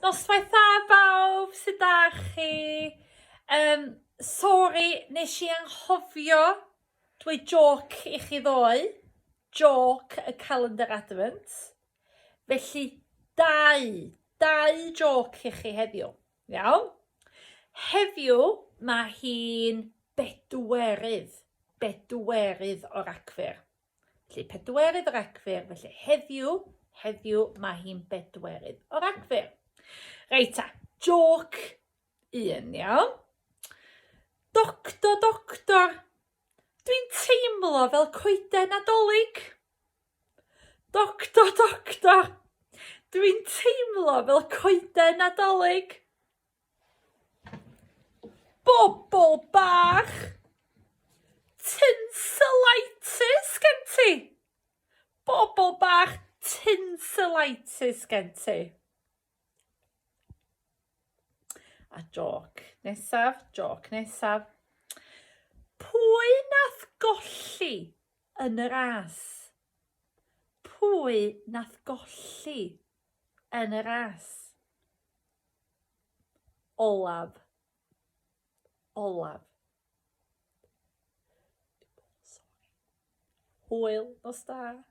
Noswaith dda bawb, sut da chi? Um, sorry, nes i anghofio dweud joc i chi ddoe. Joc y calendar advent. Felly, dau, dau joc i chi heddiw. Iawn? Heddiw, mae hi'n bedwerydd, bedwerydd o Ragfyr. Felly pedwerydd o Ragfyr, felly heddiw, heddiw mae hi'n bedwerydd o Ragfyr. Reit ta, joc un, iawn? Doctor, doctor, dwi'n teimlo fel coeden Nadolig. Doctor, doctor, dwi'n teimlo fel coeden Nadolig. Bobl bach! Tinselitis gen ti! Bobl bach, tinselitis gen ti. A joc nesaf, joc nesaf. Pwy nath golli yn y ras? Pwy nath golli yn y ras? Olaf. Olaf. Sorry. Hwyl, nos da.